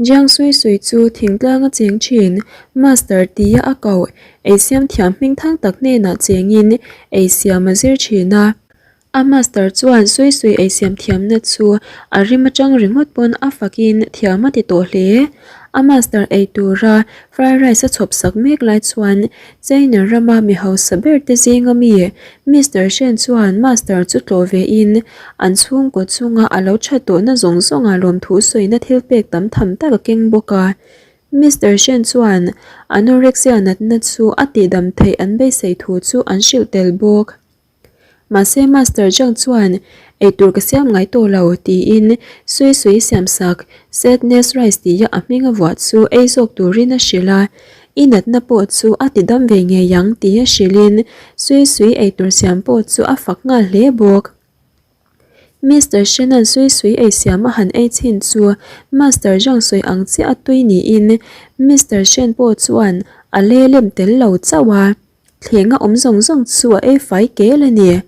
Jiang Sui Sui chu thingtlanga cheng thin Master tia a koh eisiam thiam hmingthang tak hnenah chengin eisiam a zir thin a. A master chuan Sui Sui eisiam thiamna chu a rim atang ringawt pawn a fakin thiam a ti tawh hle. A master ei tura fried rice a chhawp sak mek lai chuan China rama mi hausa ber te zinga mi Mister Shen chuan master chu tlawh ve in an chhungkaw chunga a lo that tawhna zawng zawnga lawmthu sawina thil pek tam tham tak a keng bawk a. Mister Shen chuan anorexia natna chu a tihdam theih an beisei thu chu an hrilh tel bawk. Mahse Master Zhang chuan eitur ka siam ngai tawh lo tiin Sui Sui siam sak Sadness Rice tia a hming a vuah chu ei zawk turin a hrilh a, i natna pawh chu a ti dam ve ngei ang tia hrilhin Sui Sui eitur siam pawh chu a fak nghal hle bawk. Mister Shen-a'n Sui Sui ei siam a han ei chhin chu Master Zhang sawi ang chiah a tui niin Mister Shen pawh chuan a le lem tel lo chauh a. Thleng a awm zawng zawng chu a ei fai kel a ni.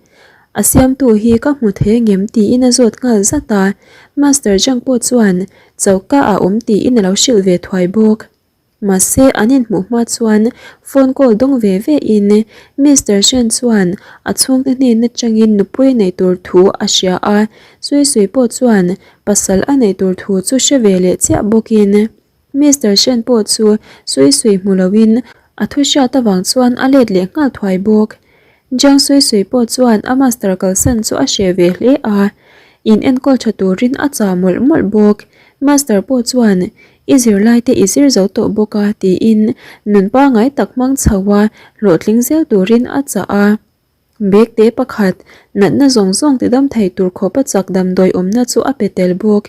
A siamtu hi ka hmu thei angem tiin a zawt nghal zat a, Master Zhang pawh chuan choka ah awm tiin a lo hrilh ve thuai bawk. Mahse an inhmuh hma chuan phone call dawng ve ve in Mister Shen chuan a chhungte hnen atangin nupui a neih tur thu a hria a, Sui Sui pawh chuan pasal a neih tur thu chu hre ve leh chiah bawkin. Mister Shen pawh chu Sui Sui hmu loin a thu hriat avang chuan a let leh nghal thuai bawk. Jiang Sui Sui pawh chuan a master kalsan chu a hreh ve hle a, in enkawl tha turin a chah mawlh mawlh bawk. Master pawh chuan, I zirlai te i zir zo tawh bawk a tiin nun pangai tak hmang chho a hlawhtling zel turin a chah a. Bag te pakhat, natna zawng zawng ti dam thei tur khawpa chak damdawi awmna chu a pe tel bawk.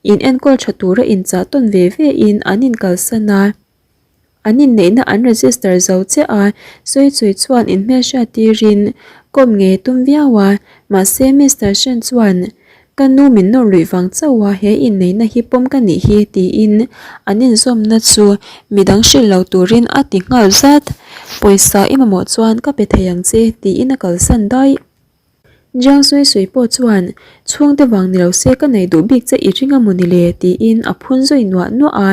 In enkawl tha tura inchah tawn ve ve in an inkalsan a. An inneihna an register zo chiah a, Suichui chuan inhmelhriat tirin kawm ngei tum viau a, mahse Mister Shen chuan Ka nu min nawr luih vang chauh a he inneihna hi pawm ka nih hi tiin an inzawmna chu midang hrilh lo turin a ti nghal zat. Pawisa i mamawh chuan ka pe thei ang che tiin a kalsan daih. Jiang Sui Sui pawh chuan chhungte vang ni lo se ka nei duh bik che i ring a maw ni le tiin a phun zui nuah nuah a.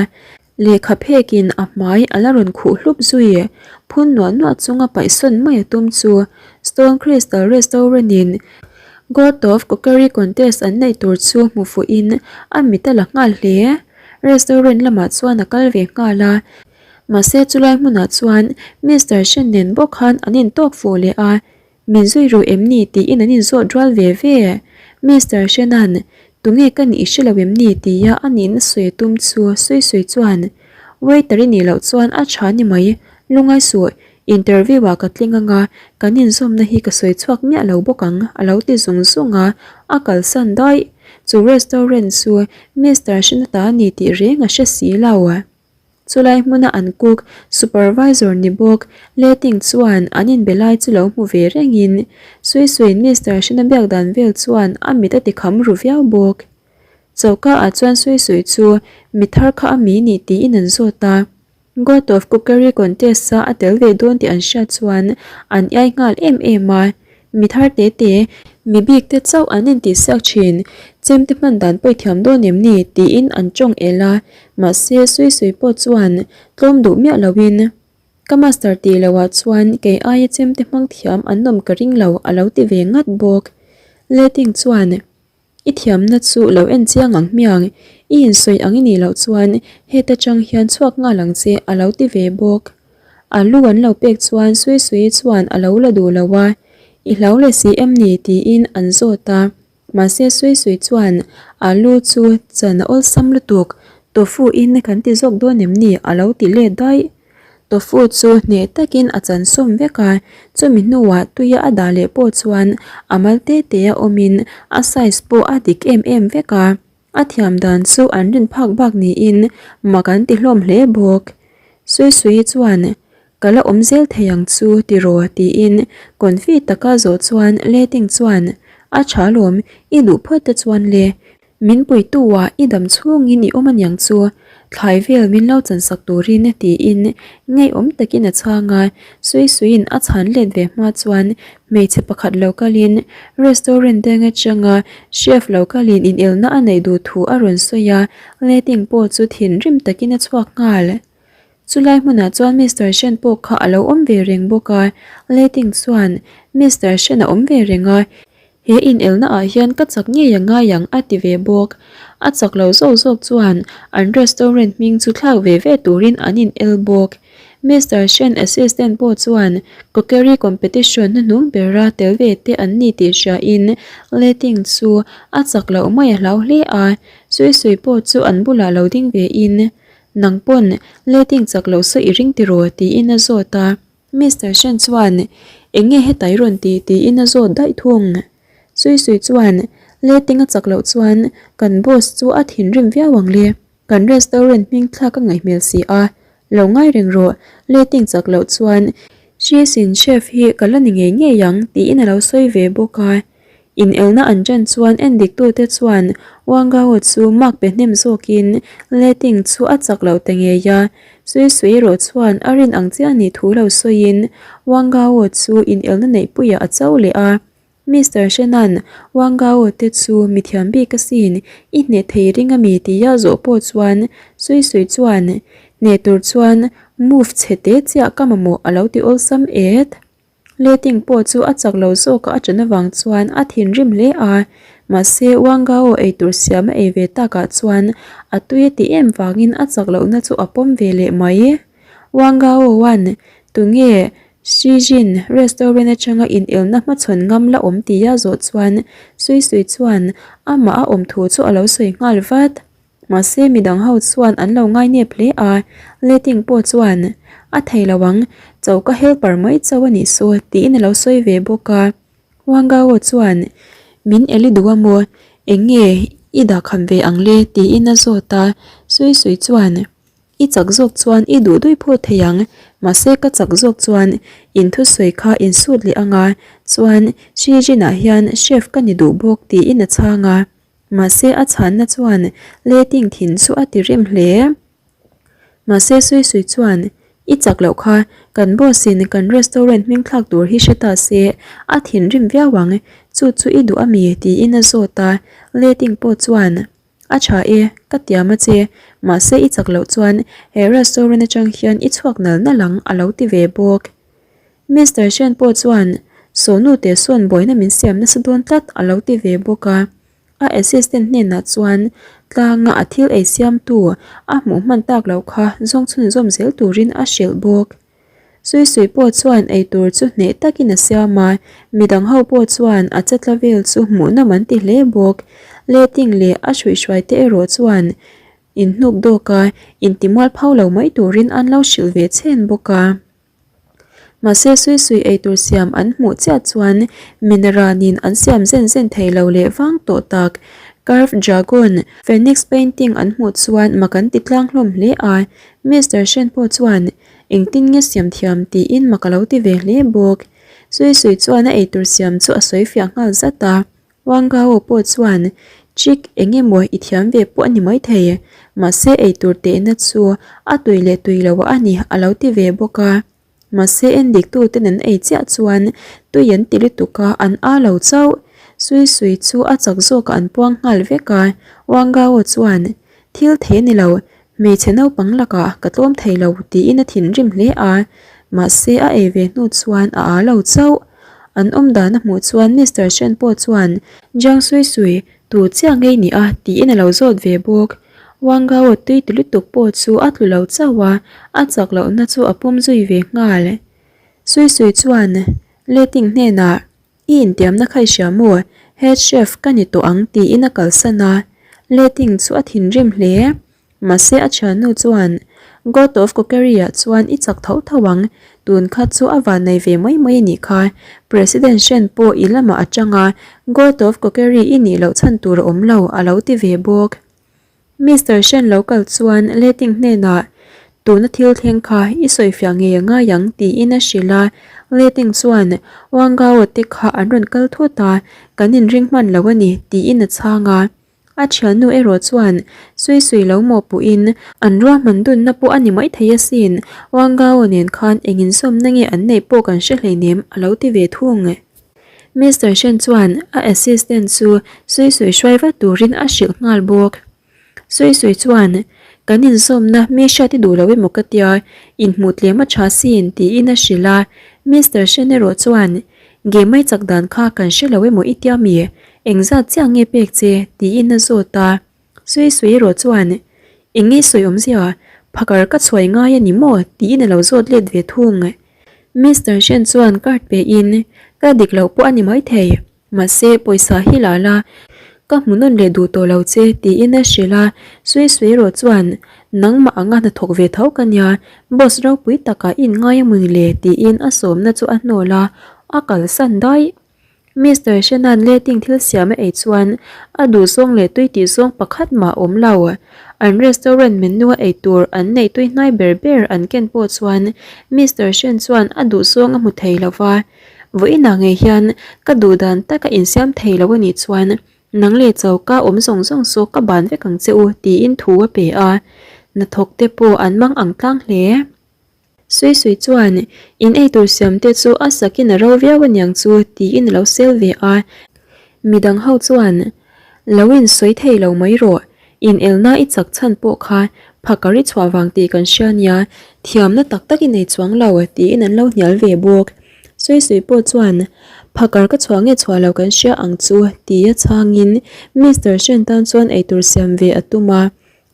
Lehkha phekin a hmai a la rawn khuh hlup zui. Phun nuah nuah chunga paihsawn mai a tum chu Stone Crystal Restaurant in God of Cookery Contest an neih tur chu hmu fuhin a mit a la nghal hle. Restaurant lamah chuan a kal ve nghal a, mahse chulai hmunah chuan Mister Shen nen bawk khan an intawk fuh leh a, Min zui ru em ni tiin an inzawt rual ve ve. Mister Shen-a'n, Tunge ka nih i hre lo em ni? tia a nihna sawi a tum chu sawi sawi chuan, Waiter i nih loh chuan a tha ni mai, lungai suh, interview ah ka tling anga kan inzawmna hi ka sawi chhuak miah lo bawk ang a lo ti zung zung a, a kalsan daih. Chu restaurant chu Mister Shen-a ta a ni tih reng a hre si lo. Chulai hmuna an cook supervisor ni bawk Letting chuan an inbe lai chu lo hmu ve rengin Sui Suiin Mister Hrina biak dan vel chuan a mit a ti kham ru viau bawk. Choka ah chuan Sui Sui chu mi thar kha a mi nih tiin an zawt a. God of Cookery contest a a tel ve dawn tih an hriat chuan an iai nghal em em a. Mi thar te te, mi bik te chauh an intihsiak thin, chemte hman dan pawi thiam dawn em ni tiin an tawng el a, mahse Sui Sui pawh chuan tlawm duh miah loin ka master tih loh ah chuan kei aia chemte hmang thiam an awm ka ring lo a lo ti ve ngat bawk. Letting chuan I thiamna chu lo en chiang ang hmiang, i insawi ang i nih loh chuan heta tang hian chhuak nghal ang che a lo ti ve bawk. A lu an lo pek chuan Sui Sui chuan a lo la duh lo a, I hlau leh si em ni tiin an zawt a, mahse Sui Sui chuan a lu chu chan a awlsam lutuk, tofu in kan ti zawk dawn em ni a lo ti let daih. Tofu chu hneh takin a chan sawm vek a, chumi hnuah tuia a dah leh pawh chuan a mal te te a awmin a size pawh a dik em em vek a, a thiam dan chu an rin phak bak niin mak an ti hlawm hle bawk. Sui Sui chuan, Ka la awm zel thei ang chu tiraw tiin confi taka zawh chuan Letting chuan, A tha lawm, i duh phawt te chuan le. Min puitu ah i dam chhungin i awm aniang chu, thlai vel min lo chansak turin tiin ngeiawm takin a chhang a, Suisuiin a chhan let ve hma chuan hmeichhe pakhat lo kalin restaurant deng atanga chef lo kalin inelna a neih duh thu a rawn sawi a, Letting pawh chu thinrim takin a chhuak nghal. Chulai hmunah chuan Mister Shen pawh kha a lo awm ve reng bawk a, Letting chuan Mister Shen a awm ve reng a, he inelna ah hian ka chak ngei a ngai ang a ti ve bawk. A chak lo zawk zawk chuan an restaurant hming chu thlak ve ve turin an in el bawk. Mister Shen assistant pawh chuan cookery competition hnuhnung bera tel ve te an ni tih hria in Letting chu a chak loh mai a hlau hle a, Suisui pawh chu an bulah lo ding ve in Nang pawn letting chak loh saw i ring tiraw? tiin a zawt a. Mister Shen chuan, Eng nge heta i rawn ti? tiin a zawt daih thung. Sui Sui chuan, Letting a chak loh chuan kan boss chu a thinrim viau ang le. Kan restaurant hming thlak a ngaih hmel si a. Lo ngai reng rawh, letting chak loh chuan Shisin chef hi ka la ni ngei ngei ang tiin a lo sawi ve bawk a. Inelna an ṭan chuan endiktute chuan Wangao chu mark pe hnem zawkin Letting chu a chak loh ta ngei a, Sui Sui erawh chuan a rin ang chiah nih thu lo sawiin Wangao chu inelna neihpuiah a cho leh a. Mister Shenan Wangao te chu mithiam bik asin, i hneh thei ring ami tia zawh pawh chuan Sui Sui chuan hneh tur chuan move chhe te chiah ka mamawh a lo ti awlsam et. Letting pawh chu a chak lo zawk a ṭan avang chuan a thinrim hle a, mahse Wangao eitur siam a ei ve takah chuan a tui a tih em vangin a chak lohna chu a pawm ve leh mai. Wangao-a'n tunge Shijin restaurant atanga inelna hmachhawn ngam la awm tia zawh chuan Sui Sui chuan amah a awm thu chu a lo sawi nghal vat. Mahse midang ho chuan an lo ngai nep hle a, Letting pawh chuan, A thei lo ang, choka helper mai cho a nih saw, tiin a lo sawi ve bawk a. Wangao chuan, Min el i duh a maw? Eng nge i dah kham ve ang le? tiin a zawt a. Sui Sui chuan, I chak zawk chuan i duh duih phawt thei ang, mahse ka chak zawk chuan in thusawi kha in sut leh ang a, chuan Xi Jin-ah hian chef ka ni duh bawk, tiin a chhang a. Mahse a chhanna chuan letting thin chu a ti rim hle. Mahse Sui Sui chuan, I chak loh kha, kan boss in kan restaurant hming thlak tur hi hre ta se, a thinrim viau ang, chu chu i duh ami? tiin a zawt a, letting pawh chuan, A tha e, ka tiam a che, mahse i chak loh chuan he restaurant atang hian i chhuak nal nal ang a lo ti ve bawk. Mister Shen pawh chuan, Sawnu te sawn buaina min siam nasa dawn tlat a lo ti ve bawk a. A assistant hnenah chuan tlanga a thil ei siamtu a hmuh hman tak loh kha zawng chhunzawm zel turin a hrilh bawk. Sui Sui pawh chuan eitur chu hneh takin a siam a, midang ho pawh chuan a chetla vel chu hmuhnawm an ti hle bawk. Letting leh a hruihhruai te erawh chuan inhnuk dawk a, intimual phau lo mai turin an lo hrilh ve chhen bawk a. Mahse sui sui eitur siam an hmuh chiah chuan Minaranin an siam zen zen thei lo leh vang tawh tak. Carved Dragon, Phoenix painting an hmuh chuan mak an ti tlang hlawm hle a, Mister Shen pawh chuan engtin nge siam thiam tiin mak a lo ti ve hle bawk. Sui sui chuan a eitur siam chu a sawi fiah nghal zat a. Wangao pawh chuan, Chick, eng emaw i thiam ve pawh a ni maithei, mahse eitur tehna chu a tui leh tui lo a ni a lo ti ve bawk a. Mahse endiktuten an ei chiah chuan tui an ti lutuk a, an a lo chauh. Sui Sui chu a chak zawkah an puang nghal vek a, Wangao chuan, Thil thei a ni lo, Hmeichhe naupang lakah ka tlawm thei lo tiin a thinrim hle a, mahse a ei ve hnu chuan a â lo chauh. An awm dan a hmuh chuan Mister Shen pawh chuan Jiang Sui Sui, tu chiah ngei ni a? tiin a lo zawt ve bawk. Wang Gao tui ti lutuk pawh chu a tlu lo chauh a, a chak lohna chu a pawm zui ve nghal. Sui Sui chuan Le Ting hnenah, I intiamna kha i hria maw? Head chef ka ni tawh ang tiin a kalsan a, Letting chu a thinrim hle. Mahse a thiannu chuan, God of Cookery ah chuan i chak tho tho ang, tun kha chu a vannei ve mai mai a nih kha. President Shen pawh i lamah a tang a, God of Cookery i nih loh chhan tur a awm lo a lo ti ve bawk. Mister Shen lo kal chuan Letting hnenah, Tuna thil thleng kha i sawifiah ngei a ngai ang, tiin a hrilh a. Letting chuan, Wangao te kha an rawn kal thut a, kan inring hman lo a ni, tiin a chhang a. A thiannu erawh chuan Sui Sui lo mawhpuhin an ruahman dunna pawh a ni maithei asin, Wang Gao nen khan eng inzawmna nge an neih pawh kan hre hleinem a lo ti ve thung. Mister Shen chuan a assistant chu Sui Sui hruai vat turin a hrilh nghal bawk. Sui Sui chuan, Kan inzawmna mi hriat i duh lo emaw ka tia, inhmuh tlem a tha sin, tiin a hrilh a. Mister Shen erawh chuan, Ge mai chak dan kha kan hre lo emaw i tia mi? Engzat chiah nge pek che? tiin a zawt a. Sui Sui erawh chuan, Eng nge sawi awmzia? Phakar ka chhuai ngai a ni maw? tiin a lo zawt let ve thung. Mister Shen chuan card pe in, Ka dik loh pawh a ni maithei. Mahse, pawisa hi la la, ka hmu nawn leh duh tawh lo che, tiin a hrilh a. Sui Sui erawh chuan, Nangmah anga hnathawk ve tho ka nia, boss ropui takah i inngai a mawni le, tiin a sawmna chu a hnawl a, a kalsan daih. Mister Shannon letting thil siam a ei chuan a duhzawng leh tui tih zawng pakhat mah a awm lo. An restaurant menu a ei tur an neih tui hnai ber ber an ken pawh chuan Mister Shen chuan a duhzawng a hmu thei lo va. Vawiinah ngei hian ka duh dan taka insiam thei lo a nih chuan nang leh choka awm zawng zawng saw ka ban vek ang che u tiin thu a pe a, hnathawk te pawh an mang ang tlang hle. Sui Sui chuan in eitur siam te chu a sakin a ro viau aniang chu tiin a lo sel ve a, midang ho chuan lo insawi thei lo mai rawh Inelna i chak chhan pawh kha phakar i chhuah vang tih kan hria nia, thiamna tak tak i nei chuang lo tiin an lo hnial ve bawk. Sawi sawi pawh chuan phakar ka chhuah nge chhuah lo kan hria ang chu tia chhangin Mister Shen tan chuan eitur siam ve a tum a,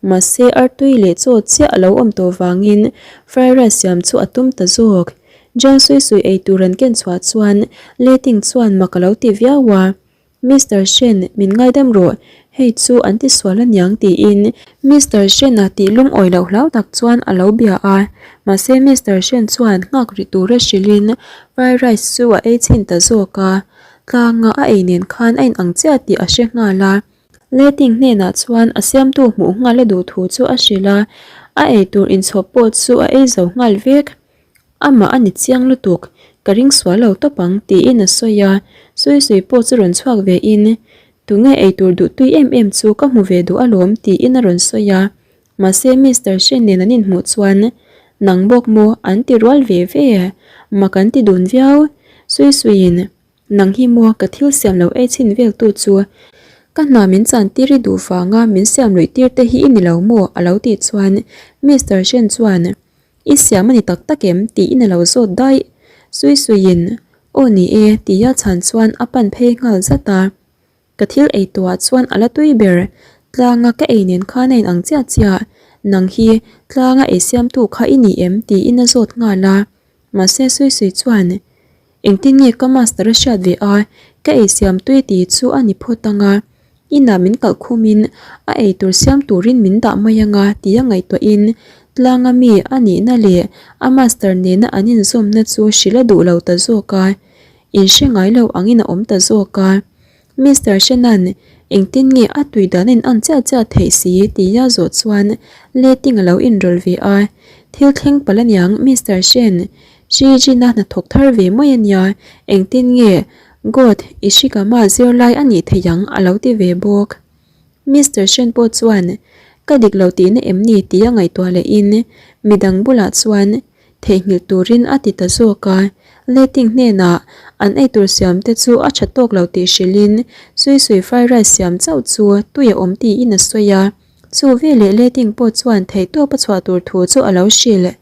mahse artui leh chaw chiah a lo awm tawh vangin fried rice siam chu a tum ta zawk. Jiang Sui Sui eitur an ken chhuah chuan Li Ting chuan mak a lo ti viau a. Mister Shen, min ngaidam rawh, hei chu an ti sual aniang tiin Mister Shen-a tih lungawi loh hlau tak chuan a lo bia a. Mahse Mister Shen chuan nghak rih tura hrilhin fried rice chu a ei chhin ta zawk a. Tlanga a ei nen khan a inang chiah tih a hre nghal a. Letting hnenah chuan a siamtu hmuh nghal a duh thu chu a hrilh a, a eitur inchhawp pawh chu a ei zo nghal vek. Amah a ni chiang lutuk, ka ring sual lo tawp ang, tiin a sawi a. Sui Sui pawh chu rawn chhuak ve in, Tunge eitur duh tui em em chu ka hmu ve duh alawm, tiin a rawn sawi a. Mahse Mister Shen nen an inhmuh chuan, Nang bawk maw? an ti rual ve ve. Mak an ti dun viau. Sui Suiin, Nang hi maw ka thil siam lo ei chhin vel tu chu? Ka hna min chan tir i duh vanga min siam luih tir te hi i ni lo maw? a lo tih chuan Mister Shen chuan, I siam a ni tak tak em? tiin a lo zawt daih. Sui suiin, Aw ni e, tia chhan chuan a pan phei nghal zat a. Ka thil ei tawhah chuan a la tui ber. Tlanga ka ei nen khan a inang chiah chiah. Nang hi tlanga ei siamtu kha i ni em? tiin a zawt nghal a. Mahse Sui Sui chuan, Engtin nge ka master a hriat ve a, ka ei siam tui tih chu a ni phawt ang a. Inah min kalh khumin a ei tur siam turin min dah mai ang a tia ngaihtuahin tlanga mi a nihna leh a master nena an inzawmna chu hrilh a duh lo ta zawk a, inhre ngai lo angin a awm ta zawk a. Mister Shannon, engtin nge a tui dan a in an chiah chiah theih si tia zawh chuan letting a lo inrawlh ve a. Thil thleng palh aniang Mister Shen, Xi Jin-a hnathawk thar ve mai ania, engtin nge God, Ishigama zirlai a nih theih ang a lo ti ve bawk. Mister Shen pawh chuan ka dik lo tihna em ni tia ngaihtuah lehin midang bulah chuan theihnghilh turin a ti ta zawk a. Letting hnenah an eitur siam te chu a tha tawk lo tih hrilhin Sui Sui fried rice siam chauh chu tui a awm tiin a sawi a. Chu veleh Letting pawh chuan theihtawp a chhuah tur thu chu a lo hrilh.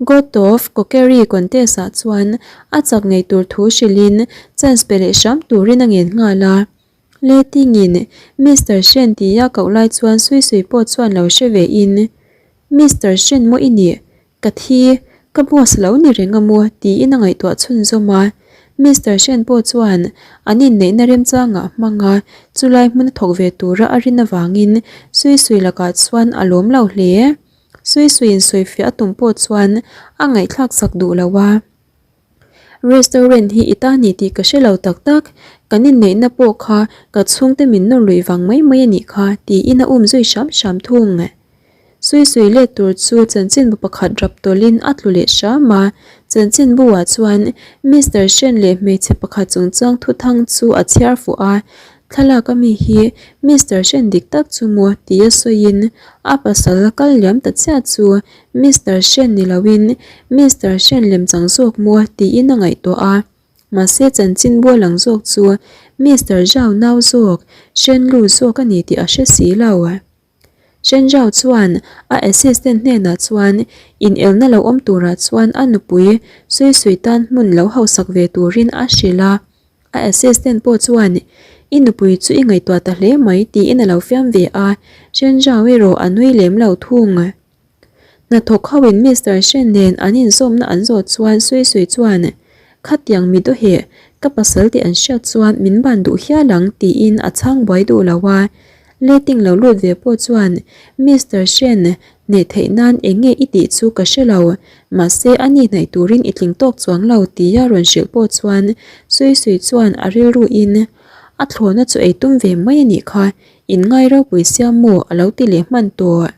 God of Cookery contest ah chuan a chak ngei tur thu hrilhin chance pe leh hram turin a ngen nghal a. Letting-in Mister Shen tia koh lai chuan Sui Sui pawh chuan lo hre ve in, Mister Shen maw i nih? Ka thi, ka boss lo ni reng a maw? tiin a ngaihtuah chhunzawm a. Mister Shen pawh chuan an inneihna remchangah hmang a, chulai hmun a thawk ve tura a rin avangin Sui Sui lakah chuan a lawm lo hle. Sui Suiin sawifiah a tum pawh chuan a ngaihthlak sak duh lo a. Restaurant hi i ta ni tih ka hre lo tak tak, kan inneihna pawh kha ka chhungte min nawr luih vang mai mai a nih kha tiin a um zui hram hram thung. Sui Sui let tur chu chanchinbu pakhat rap tawlhin a tlu leh hram a, chanchinbu ah chuan Mister Shen leh hmeichhe pakhat chungchang thuthang chu a chhiar fuh a. Thlalak a mi hi Mister Shen dik tak chu maw tia sawiin a pasal kal liam ta chiah chu Mister Shen ni loin Mister Shen lemchang zawk maw tiin a ngaihtuah a. Mahse chanchin bual ang zawk chu Mister Zhao nau zawk Shen Lu zawk a ni tih a hre si lo. Shen Zhao chuan a assistant hnenah chuan inelna lo awm turah chuan a nupui Sui Sui tan hmun lo hausak ve turin a hrilh a. A assistant pawh chuan I nupui chu i ngaihtuah ta hle mai tiin a lo fiam ve a, Shen Zhao erawh a nui lem lo thung. Hnathawk ho in Mister Shen nen an inzawmna an zawh chuan Sui Sui chuan Khatiang mi dawheh ka pasal tih an hriat chuan min ban duh hial ang tiin a chhang buai duh lo a. Letting lo lut ve pawh chuan Mister Shen hneh theih nan eng nge i tih chu ka hre lo, mahse a ni hnaih turin i tling tawk chuang lo tia rawn hrilh pawh chuan Sui Sui chuan a rilru in a thlawhna chu ei tum ve mai a nih kha, in ngai ropui sia maw a lo ti leh hman tawh.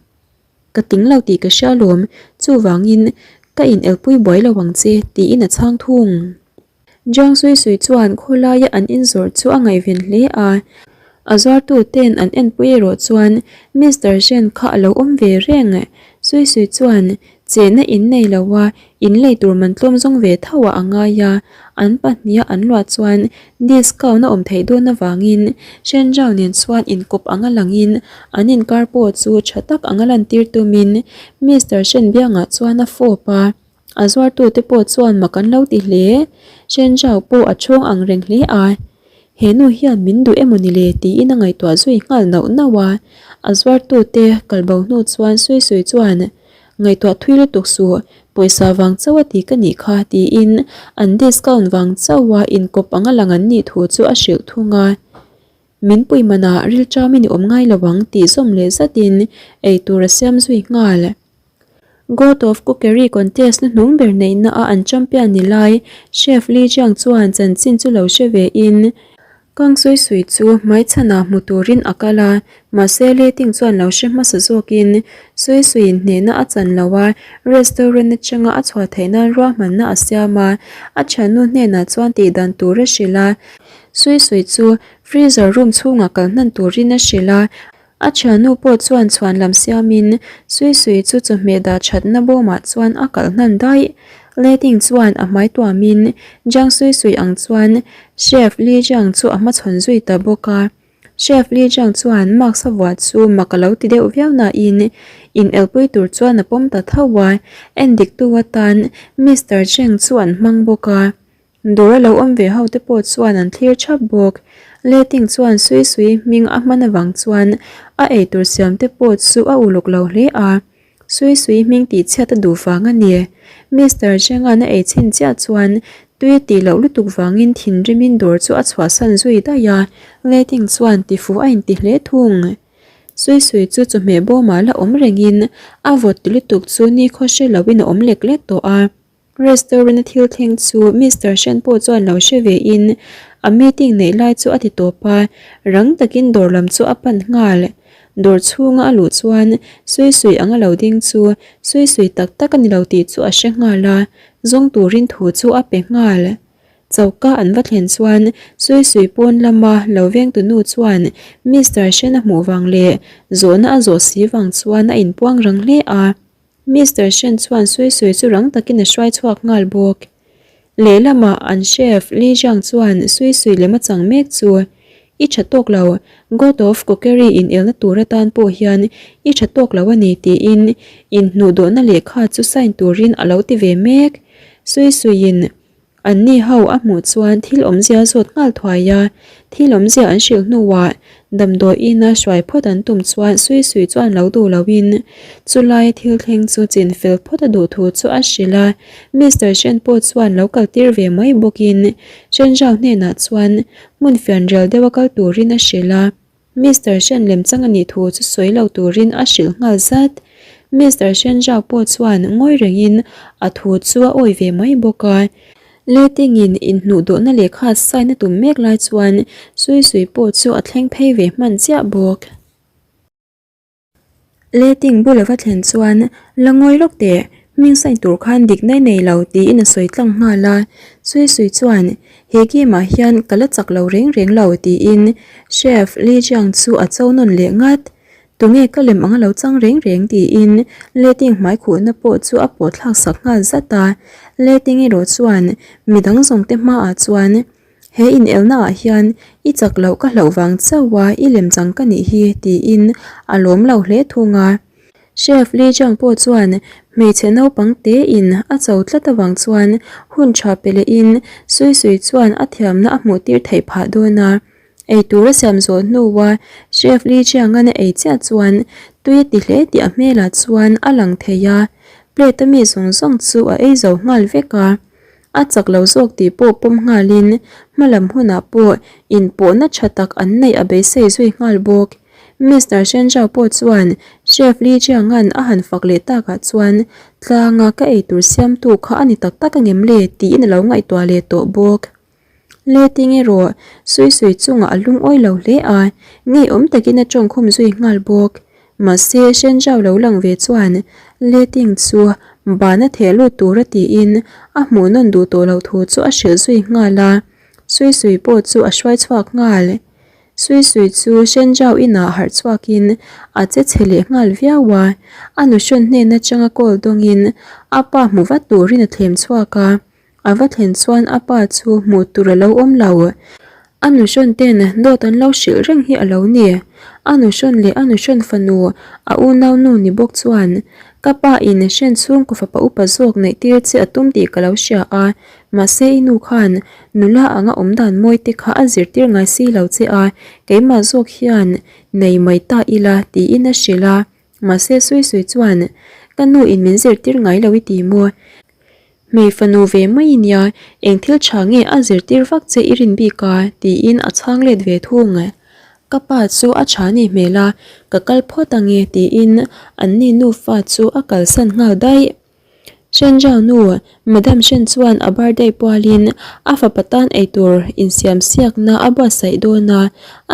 Ka tling lo tih ka hria lawm, chuvangin ka in elpui buai lo ang che tiin a chhang thung. Jiang Sui Sui chuan khawlaia an inzawrh chu a ngaihven hle a, a zuartu ten an enpui erawh chuan Mister Shen kha a lo awm ve reng. Sui Sui chuan Chehna in nei lo a, in lei tur man tlawm zawng ve tho ah a ngai a, an pahniha an luah chuan discount a awm theih dawn avangin Shen Zhao nen chuan inkawp anga langin an inkar pawh chu tha tak anga lantir tumin Mister Shen biangah chuan a fawp a, a zuartute pawh chuan mak an lo ti hle. Shen Zhao pawh a chhawng ang reng hle a. He nu hian min duh emaw ni le tiin a ngaihtuah zui nghal nauh nauh a, a zuartute kalbo hnu chuan Sui Sui chuan Ngaihtuah thui lutuk suh, pawisa vang chauh a ti ka nih kha tiin an discount vang chauha inkawp anga lang an nih thu chu a hrilh thung a. Min pui manah rilṭamin i awm ngai lo ang tih zawm leh zatin eitur a siam zui nghal. God of Cookery contest na hnung ber neihna a an champion ni lai Chef Li Jiang chuan chanchin chu lo hre ve in Kang Sui Sui chu hmaichhanah hmu turin a kal a, mahse Li Ting chuan lo hre hmasa zawkin Sui Suiin hnehna a chan lo a, restaurant atanga a chhuah theih nan ruahmanna a siam a, a thiannu hnenah chuan tihdan tur a hrilh a, Sui Sui chu freezer room chhungah kal hnan turin a hrilh a. A thiannu pawh chuan chhuan lam siamin Sui Sui chu chawhmeh dah thatna bawmah chuan a kalh hnan daih. Letting chuan a hmai tuamin Jiang Sui Sui ang chuan Chef Li Jiang chu a hmachhawn zui ta bawk a. Chef Li Jiang chuan mask a vuah chu mak a lo ti deuh viau nain in elpui tur chuan a pawm ta tho a, endiktu atan Mister Cheng chu an hmang bawk a. Dawr a lo awm ve ho te pawh chuan an thlir thap bawk. Letting chuan Sui Sui hming a hman avang chuan a eitur siam te pawh chu a uluk lo hle a. Sui Sui hming tih chhiat a duh vang a ni. Mister Zhenga'n a ei chhin chiah chuan tui tih loh lutuk vangin thinrimin dawr chu a chhuahsan zui daih a. Letting chuan tifuh a inti hle thung. Sui Sui chu chawhmeh bawmah la awm rengin a vawt ti lutuk chu nikhaw hre loin a awm lek lek tawh a. Restaurant a thil thleng chu Mister Shen pawh chuan lo hre ve in a meeting neih lai chu a ti tawp a, rang takin dawr lam chu a pan nghal. Dawr chhunga a luh chuan Sui Sui anga lo ding chu Sui Sui tak tak a ni lo tih chu a hre nghal a, zawng turin thu chu a pe nghal. Choka an va thlen chuan Sui Sui pawn lama lo vengtu nu chuan Mister Shen a hmuh vang leh zawhna a zawh si vang chuan a inpuang rang hle a. Mister Shen chuan Sui Sui chu rang takin a hruai chhuak nghal bawk. Lehlamah an chef Li Jiang chuan Sui Sui lem a chang mek chu, I tha tawk lo, God of Cookery inelna tur atan pawh hian i tha tawk lo a ni tiin inhnuhdawhna lehkha chu sign turin a lo ti ve mek. Sui Suiin An ni ho a hmuh chuan thil awmzia a zawt nghal thuai a, thil awmzia an hrilh hnuah damdawi ina hruai phawt an tum chuan Sui Sui chuan lo duh loin chulai thil thleng chu chin fel phawt a duh thu chu a hrilh a, Mister Shen pawh chuan lo kal tir ve mai bawkin Shen Zhao hnenah chuan hmun fianrial deuha kal turin a hrilh a. Mister Shen lemchang a nih thu chu sawi lo turin a hrilh nghal zat. Mister Shen Zhao pawh chuan ngawi rengin a thu chu a awi ve mai bawk a. Letingin inhnuh dawhna lehkha sign a tum mek lai chuan Sui Sui pawh chu a thleng phei ve hman chiah bawk. Letting bul a va thlen chuan la ngawi lawk teh. Hming sign tur khan dikna i nei lo tiin a sawi tlang nghal a. Sui Sui chuan, He game ah hian ka la chak lo reng reng lo tiin Chef Li Jiang chu a cho nawn leh ngat. Tunge ka lem ang a lo chang reng reng tiin Leting hmai khuhna pawh chu a pawh thlak sak nghal zat a. Leting erawh chuan midang zawng te hmaah chuan He inelna ah hian i chak loh ka hlauh vang chauh a i lem chang ka nih hi tiin a lawm lo hle thung a. Chef Li Jiang pawh chuan hmeichhe naupang te in a cho tlat avang chuan hun tha pe leh in Sui Sui chuan a thiamna a hmuh tir theih phah dawn a. Ei tur a siam zawh hnua Chef Li Jiang-a'n a ei chiah chuan tui a ti hle tih a hmelah chuan a lang thei a, plate a mi zawng zawng chu a ei zo nghal vek a. A chak lo zawk tih pawh pawm nghalin hmalam hunah pawh inpawhna tha tak an neih a beisei zui nghal bawk. Mister Shenjao pawh chuan Chef Li Jiang-a'n a han fak leh takah chuan tlanga ka eitur siamtu kha a ni tak tak angem le tiin a lo ngaihtuah leh tawh bawk. Letting erawh sui sui chungah a lungawi lo hle a, ngeiawm takin a tawngkhum zui nghal bawk. Mahse, Shenjao lo lang ve chuan Letting chu ban a theh lut tura tiin a hmuh nawn duh tawh loh thu chu a hrilh zui nghal a, sui sui pawh chu a hruai chhuak nghal. Sui sui chu Shenjao inah harh chhuakin a che chhe leh nghal viau a, a nuhrawn hnen atanga call dawngin a pa hmu vat turin a thlem chhuak a. A va thlen chuan a pa chu hmuh tur a lo awm lo. A nuhrawn ten dawt an lo hrilh reng hi a lo ni. A nuhrawn leh a nuhrawn fanu a unau nu ni bawk chuan, Ka pa in hren chhungkaw fapa upa zawk neih tir che a tum tih ka lo hria a, mahse i nu khan nula anga awm dan mawi te kha a zirtir ngai si lo che a, keimah zawk hian nei mai ta ila tiin a hrilh a. Mahse Sui Sui chuan, Ka nu in min zirtir ngai lo i ti maw? Hmei fanu ve mai i nia, eng thil tha nge a zirtir vak che i rin bik a? tiin a chhang let ve thung. Ka pa chu a tha ni hmel a, ka kal phawt ange tiin anni nufa chu a kalsan nghal daih. Shenjao nu, Madam Shen chuan a birthday pualin a fapa tan eitur insiam siakna a buatsaih dawn a,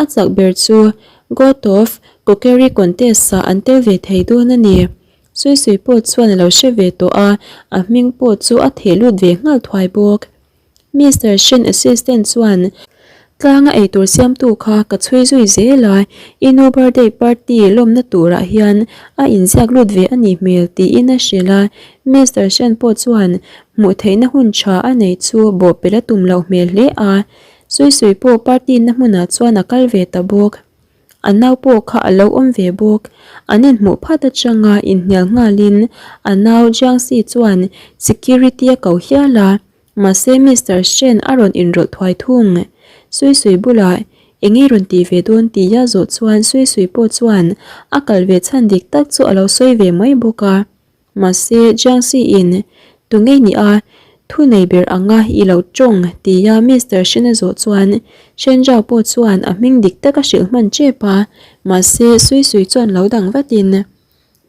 a chak ber chu God of Cookery Contest ah an tel ve thei dawn a ni. Sui Sui pawh chuan a lo hre ve tawh a, a hming pawh chu a theh lut ve nghal thuai bawk. Mister Shen assistant chuan tlanga eitur siamtu kha ka chhui zui zel a, i nu birthday party lawmna turah hian a inziak lut ve a nih hmel tiin a hrilh a, Mister Shen pawh chuan hmuh theihna hun tha a neih chu bawhpelh a tum loh hmel hle a, Sui Sui pawh party na hmunah chuan a kal ve ta bawk. A nau pawh kha a lo awm ve bawk. An inhmuh phat atanga inhnial nghalin a nau Jiangxi chuan security a ko hial a, mahse Mister Shen a rawn inrawlh thuai thung. Sui Sui bulah eng i rawn tih ve dawn tia zawh chuan Sui Sui pawh chuan a kal ve chhan dik tak chu a lo sawi ve mai bawk a. Mahse, Jiangxi in, Tu ngei ni a, thu nei ber anga i lo tawng tia Mister Shen a zawh chuan Shen Zhao pawh chuan a hming dik tak a hrilh hman tep a, mahse Sui Sui chuan lo dang vatin,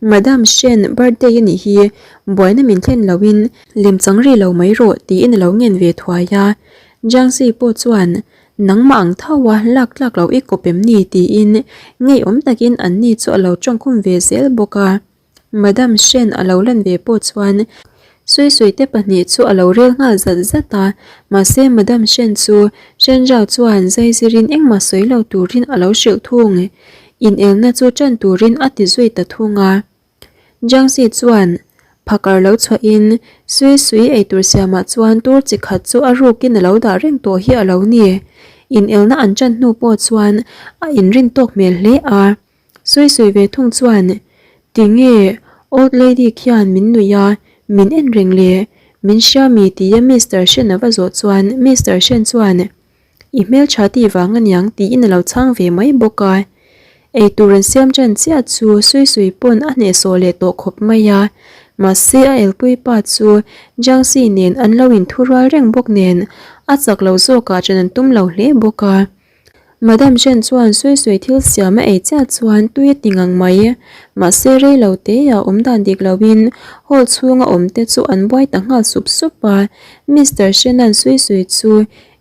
Madam Shen birthday a nih hi, buaina min thlen loin lem chang ri lo mai rawh tiin a lo ngen ve thuai a. Jiangxi pawh chuan, Nangmah ang tho a lak tlak loh i kawp em ni? tiin ngeiawm takin anni chu a lo tawngkhum ve zel bawk a. Madam Shen a lo lan ve pawh chuan Sui Sui te pahnih chu a lo rel nghal zat zat a, mahse Madam Shen chu Shen Zhao chuan zaizirin engmah sawi lo turin a lo hrilh thung. Inelna chu tan turin a ti zui ta thung a. Jiang Xi chuan phakar lo chhuahin Sui Sui eitur siamah chuan tur chi khat chu a rukin a lo dah reng tawh hi a lo ni. Inelna an tan hnu pawh chuan a inrin tawk hmel hle a. Sawi sawi ve thung chuan, Tinge old lady khian min nuih a, min en reng le, min hria mi tia Mister Shen a va zawh chuan Mister Shen chuan, I hmeltha tih vang aniang tiin a lo chhang ve mai bawk a. Eitur an siam ṭan chiah chu Sui Sui pawn a hnehsawh leh tawh khawp mai a, mahse a elpui pa chu Jiangxi nen an lo inthurual reng bawk nen a chak lo zawkah ṭan an tum lo hle bawk a. Madam Shen chuan sawi sawi thil siam a ei chiah chuan tui a ti ngang mai. Mahse rei lo te ah awm dan dik lo in hall chhunga awm te chu an buai ta nghal sup sup a. Mister Shen an sawi sawi chu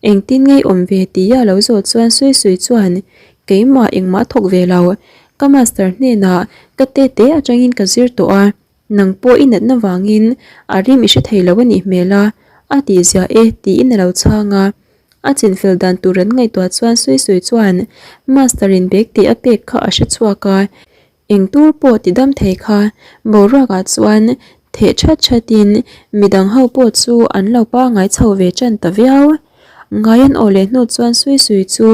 engtin ngei awm ve tia a lo zawh chuan sawi sawi chuan keimah engmah a thawk ve lo. Ka master hnenah ka tete atangin ka zir tawh a. Nang pawh i natna vangin a rim i hre thei lo a nih hmel a, a tih ziah e tiin a lo chhang a. A chinfel dan tur an ngaihtuah chuan Sui Sui chuan Master in bag tih a pek kha a hre chhuak a, eng tur pawh ti dam thei kha boruak ah chuan theh that that in midang ho pawh chu an lo pangai chho ve tan ta viau. Ngai an awh leh hnu chuan Sui Sui chu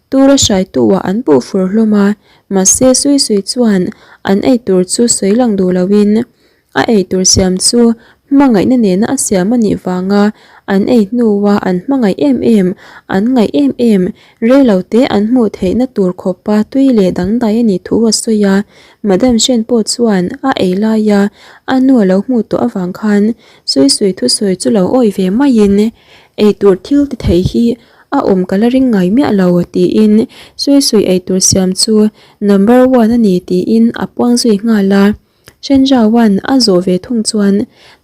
tura hraitu ah an puh fur hlawm a, mahse Sui Sui chuan an ei tur chu sawi lang duh lo in A eitur siam chu hmangaihna nena a siam a nih vanga an ei hnua an hmangaih em em, an ngaih em em, reilote an hmuh theihna tur khawpa tui leh dangdai a nih thu a sawi a. Madam Shen pawh chuan a ei laia a nu a lo hmuh tawh avang khan Sui Sui thusawi chu lo awih ve maiin eitur thil ti thei hi a awm ka la ring ngai miah lo tiin Sui Sui eitur siam chu number one a ni tiin a puang zui nghal a. Shenjaoan a zawh ve thung chuan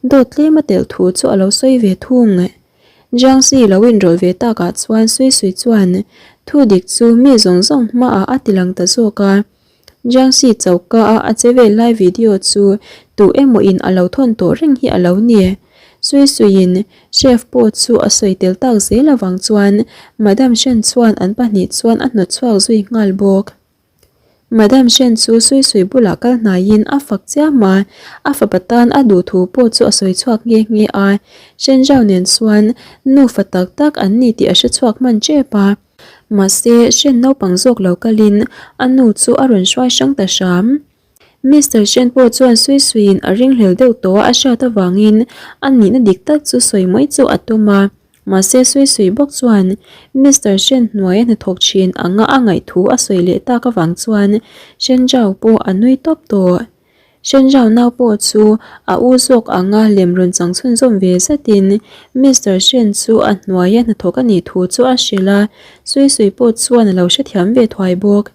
dawt tlem a telh thu chu a lo sawi ve thung. Jiangxi lo inrawlh ve takah chuan Sui Sui chuan thu dik chu mi zawng zawng hmaah a ti lang ta zawk a. Jiangxi choka a a che vel lai video chu tu emaw in a lo thawn tawh reng hi a lo ni. Sui Suiin chef pawh chu a sawi tel tak zel avang chuan Madam Shen chuan an pahnih chuan a hnawt chhuak zui nghal bawk. Madam Shen chu Sui Sui bulah kal hnaiin a fak chiam a, a fapa tan a duh thu pawh chu a sawi chhuak nghe nghe a. Shen Zhao nen chuan nufa tak tak an ni tih a hre chhuak hman tep a. Mahse, Shen naupang zawk lo kalin a nu chu a rawn hruai hrang ta hram. Mister Shen pawh chuan Sui Suiin a ringhlel deuh tawh a a hriat avangin a nihna dik tak chu sawi mai chu a tum a. Mahse Sui Sui bawk chuan Mister Shen hnuaia hnathawk thin anga a ngaih thu a sawi leh tak avang chuan Shen Zhao pawh a nui tawp tawh. Shen Zhao nau pawh chu a u zawk anga lem rawn chang chhunzawm ve zatin Mister Shen chu a hnuaia hnathawk a nih thu chu a hrilh a, Sui Sui pawh chuan a lo hrethiam ve thuai bawk.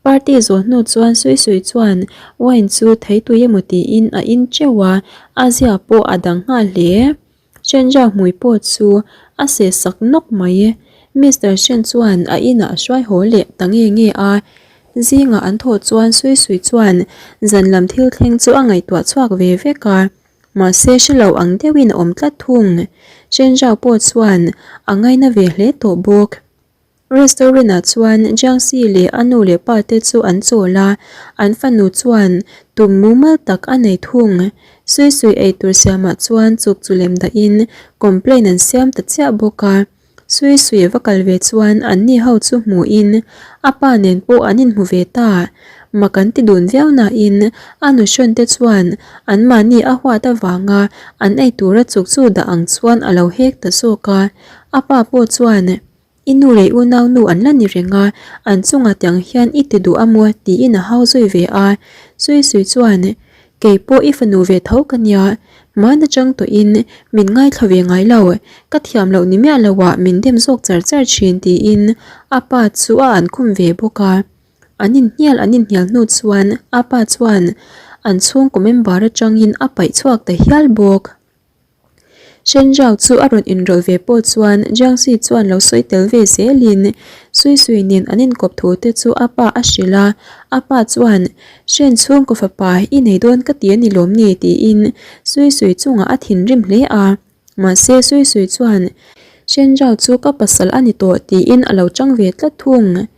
Party zawh hnu chuan Sui Sui chuan wine chu theitui emaw tiin a in teuh a, a zia pawh a dang nghal hle. Shenja hmui pawh chu a seh sak nawk mai. Mister Shen chuan a inah a hruai haw leh ta nge nge a. Zingah an thawh chuan Sui Sui chuan zan lam thil thleng chu a ngaihtuah chhuak ve vek a. Mahse hre lo ang deuhin a awm tlat thung. Shenja pawh chuan a ngaina ve hle tawh bawk. Restaurant-ah chuan Jiangxi leh a nu leh pa te chu an chawl a, an fanu chuan tum mumal tak a nei thung. Sui sui eitur siamah chuan chuk chu lem dahin complaint an siam ta chiah bawk a. Sui sui va kal ve chuan anni ho chu hmuhin a pa nen pawh an inhmu ve ta. Mak an ti dun viau nain a nuhrawn te chuan anmahni a huat avanga an eitura chuk chu dah ang chuan a lo hek ta zawk a. A pa pawh chuan I nu leh unau nu an la ni reng a, an chungah tiang hian i ti duh a maw tiin a hau zui ve a. Sui Sui chuan, Kei pawh i fanu ve tho ka nia, hman atang tawhin min ngaithla ve ngai lo, ka thiam loh ni miah loah min dem zawk char char thin tiin a pa chu a ankhum ve bawk a. An inhnial an inhnial hnu chuan a pa chuan an chhungkaw member atangin a paih chhuak ta hial bawk. Shenjiao chu a rawn inrawlh ve pawh chuan Jiangxi chuan lo sawi tel ve zelin Sui Sui nen an inkawp thu te chu a pa a hrilh a, a pa chuan Shen chhungkaw fapa i nei dawn ka ti a ni lawm ni tiin Sui Sui chungah a thinrim hle a, mahse Sui Sui chuan Shenjiao chu ka pasal a ni tawh tiin a lo chang ve tlat thung.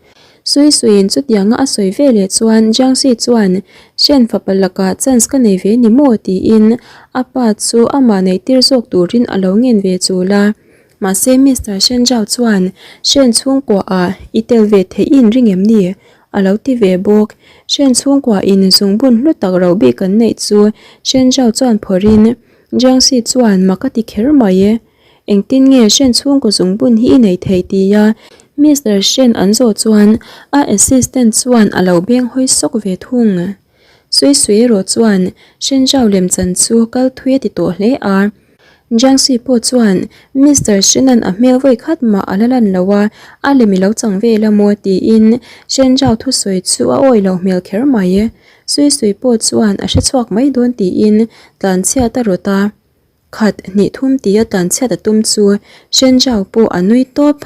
Sui Suiin chutianga a sawi ve leh chuan Jiangxi chuan Shen fapa lakah chance ka nei ve ni maw tiin a pa chu amah neihtir zawk turin a lo ngen ve chul a. Mahse Mister Shen Zhao chuan Shen chhungkua ah i tel ve theih in ring em ni? a lo ti ve bawk. Shen chhungkua in zungbun hlu tak ro bik an neih chu Shen Zhao chuan phawrhin Jiangxi chuan mak a ti kher mai. Engtin nge Shen chhungkaw zungbun hi i nei thei tia Mister Shen an zawh chuan a assistant chuan a lo beng hawi sawk ve thung. Sui Sui erawh chuan Shen Zhao lemchan chu kal thui a ti tawh hle a. Jiangxi pawh chuan Mister Shen-a'n a hmel vawi khat mah a la lan lo a, a lem i lo chang vel a maw tiin Shen Zhao thusawi chu a awih loh hmel kher mai. Sui Sui pawh chuan a hre chhuak mai dawn tiin tlanchhiat a rawt a. Khat hnih thum tia tlanchhiat a tum chu Shen Zhao pawh a nui tawp.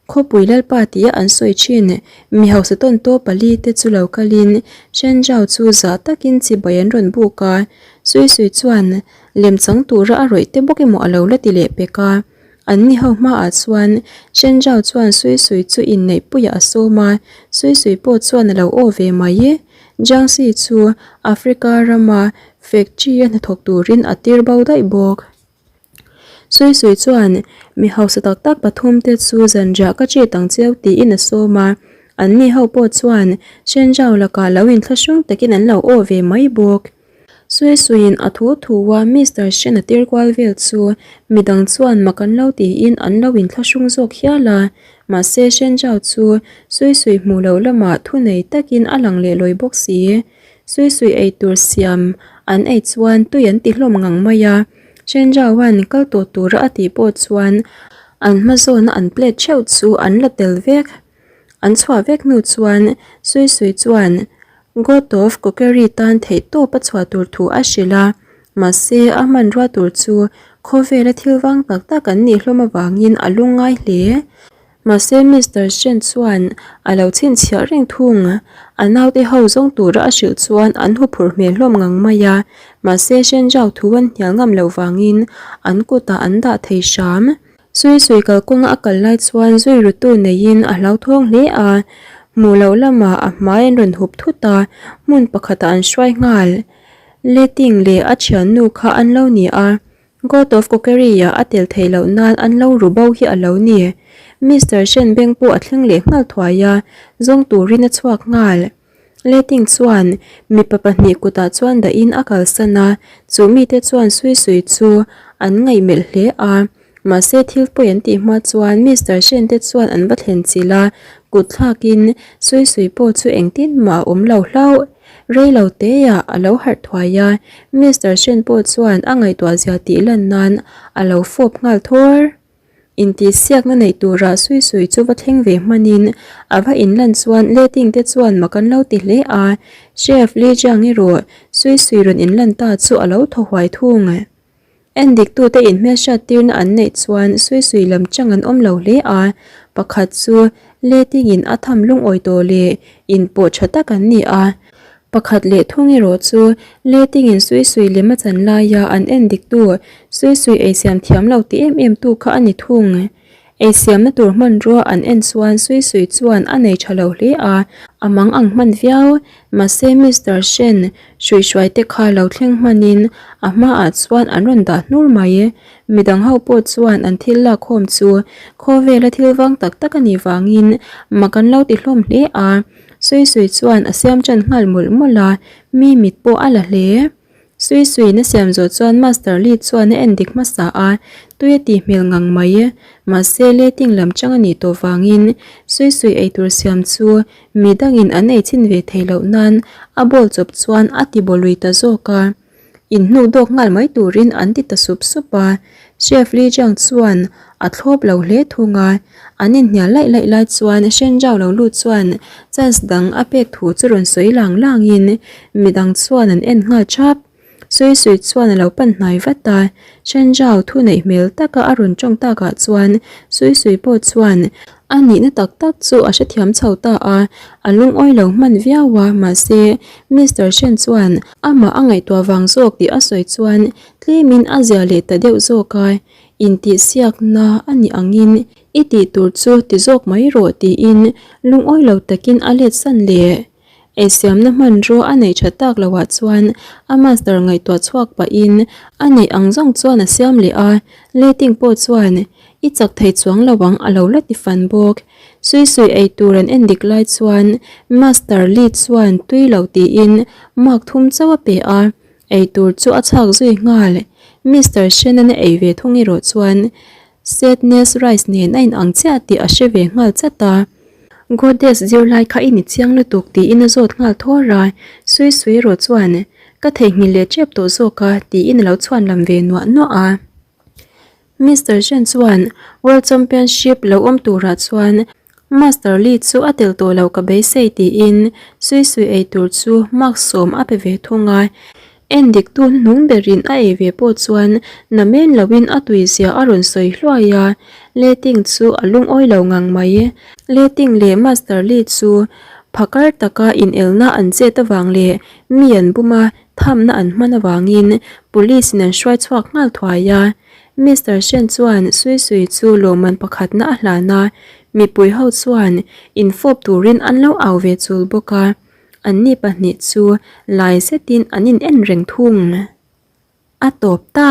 Khawpui Lalpa tia an sawi thin mi hausa tawn taw pali te chu lo kalin Shen Zhao chu zah takin chibai an rawn buk a. Sui Sui chuan lemchang tura a rawih te bawk emaw a lo la ti leh pek a. An ni ho hmaah chuan Shen Zhao chuan Sui Sui chu inneihpuiah a sawm a, Sui Sui pawh chuan a lo aw ve mai. Jiangxi chu Africa rama factory-a hnathawk turin a tir bo daih bawk. Sui Sui chuan mi hausa tak tak pathum te chu zanriah ka chit ang cheu tiin a sawm a, an ni ho pawh chuan Shen Zhao lakah lo inthlahrung takin an lo aw ve mai bawk. Sui Suiin a thu thu a Mister Shen a tir kual vel chu midang chuan mak an lo tiin an lo inthlahrung zawk hial a, mahse Shen Zhao chu Sui Sui hmuh loh lamah thunei takin a lang leh lawi bawk si. Sui Sui eitur siam an ei chuan tui an ti hlawm ngang mai a. Chenjaoan kal tawh tura a tih pawh chuan an hma zawna an plate theuh chu an la tel vek. An chhuah vek hnu chuan Sui Sui chuan God of Cookery tan theih tawp a chhuah tur thu a hrilh a, mahse a hmanrua tur chu khawvela thil vang tak tak an nih hlawm avangin a lungngai hle. Mahse Mister Shen chuan a lo chhinchhiah reng thung. A naute ho zawng tura a hrilh chuan an huphurh hmel hlawm ngang mai a, mahse Shen Zhao thu an hnial ngam loh vangin an kutah an dah thei hram. Sui Sui kalkawnga a kal lai chuan zui rutu neiin a hlauthawng hle a, hmuh loh lamah a hmai an rawn hup thut a, hmun pakhatah an hruai nghal. Letting leh a thiannu kha an lo ni a, God of Cookery-ah a tel theih loh nan an lo ru bo hi a lo ni. Mister Shen beng pawh a thleng leh nghal thuai a, zawng turin a chhuak nghal. Letting chuan mipa pahnih kutah chuan dahin a kalsan a, chu mite chuan Sui Sui chu an ngaihmelh hle a. Mahse thil pawi an tih hma chuan Mister Shen te chuan an va thlen chilh a, kut thlakin Sui Sui pawh chu engtin mah a awm lo hlauh. Rei lo teah a lo harh thuai a, Mister Shen pawh chuan a ngaihtuah zia tih lan nan a lo fawp nghal thawr. Intihsiakna neih turah Sui Sui chu va thleng ve hmanin a va inlan chuan Letting te chuan mak an lo ti hle a, Chef Li Jiang erawh Sui Sui rawn inlan ta chu a lo thaw huai thung. Endiktute inhmelhriattirna an neih chuan Sui Sui lam chang an awm lo hle a, pakhat chu Letingin a tham lungawi tawh leh inpawh tha tak an ni a, pakhat leh thung erawh chu Letingin Sui Sui lem a chan laia an endiktu Sui Sui eisiam thiam lo ti em em tu kha a ni thung. Eisiamna tur hmanrua an en chuan Sui Sui chuan a nei tha lo hle a, a mang ang hman viau. Mahse Mister Shen hruihhruai te kha lo thleng hmanin a hmaah chuan an rawn dah hnur mai. Midang ho pawh chuan an thil lakkhawm chu khawvela thil vang tak tak a nih vangin mak an lo ti hlawm hle a. Sui Sui chuan a siam tan nghal mawlh mawlh a, mi mit pawh a la hle. Sui Suiin a siam zawh chuan Master Lee chuan a en dik hmasa a, tui a tih hmel ngang mai. Mahse, letting lam chang a nih tawh vangin Sui Sui eitur siam chu mi dangin an ei chhin ve thei loh nan a bowl chawp chuan a ti bawlui ta zawk a. Inhnu dawk nghal mai turin an ti ta sup sup a. Chef Lee Jiang chuan a thlawp lo hle thung a. An inhnial laih laih lai chuan Shen Zhao lo lut chuan chance dang a pek thu chu rawn sawi lang langin midang chuan an en nghal thap. Sui Sui chuan a lo pan hnai vat a, Shen Zhao thu neih hmel taka a rawn tawng takah chuan Sui Sui pawh chuan a nihna tak tak chu a hrethiam chho ta a, a lungawi lo hman viau a, mahse Mister Shen chuan amah a ngaihtuah vang zawk tih a sawi chuan tlemin a zia leh ta deuh zawk a. Intihsiakna a nih angin i tih tur chu ti zawk mai rawh tiin lungawi lo takin a let san leh. Eisiamna hmanrua a neih tha tak loh ah chuan a master ngaihtuah chhuak pahin a neih ang zawng chuan a siam leh a, letting pawh chuan i chak thei chuang lo ang a lo la ti fan bawk. Sui sui ei tur an en dik lai chuan master Lee chuan tui lo tiin mark thum chauh a pe a, Ei tur chu a chhak zui nghal. Mister Shannon a ei ve thung erawh chuan Sadness Rice nen a inang chiah tih a hre ve nghal chat a. Goddess zirlai kha i ni chiang lutuk tiin a zawt nghal thawr a. Sui sui erawh chuan ka theihnghilh leh tep tawh zawk a tiin a lo chhuan lam ve nuah nuah a. Mister Shen chuan World Championship lo awm turah chuan Master Lee chu a tel tawh lo ka beisei tiin Sui Sui ei tur chu mark sawm a pe ve thung a. En diktu hnuhnung berin a ei ve pawh chuan namen loin a tuizia a rawn sawi hluai a, Le Ting chu a lungawi lo ngang mai. Le Ting leh Master Lee chu phakar taka inelna an chet avang leh mi an bum a. thamna an hman avangin police in an hruai chhuak nghal thuai a. Mister Shen chuan Sui Sui chu lawmman pakhatna a hlan a, mipui ho chuan infawp turin an lo au ve chul bawk a. Anni pahnih chu lai zetin an in en reng thung. A tawp ta.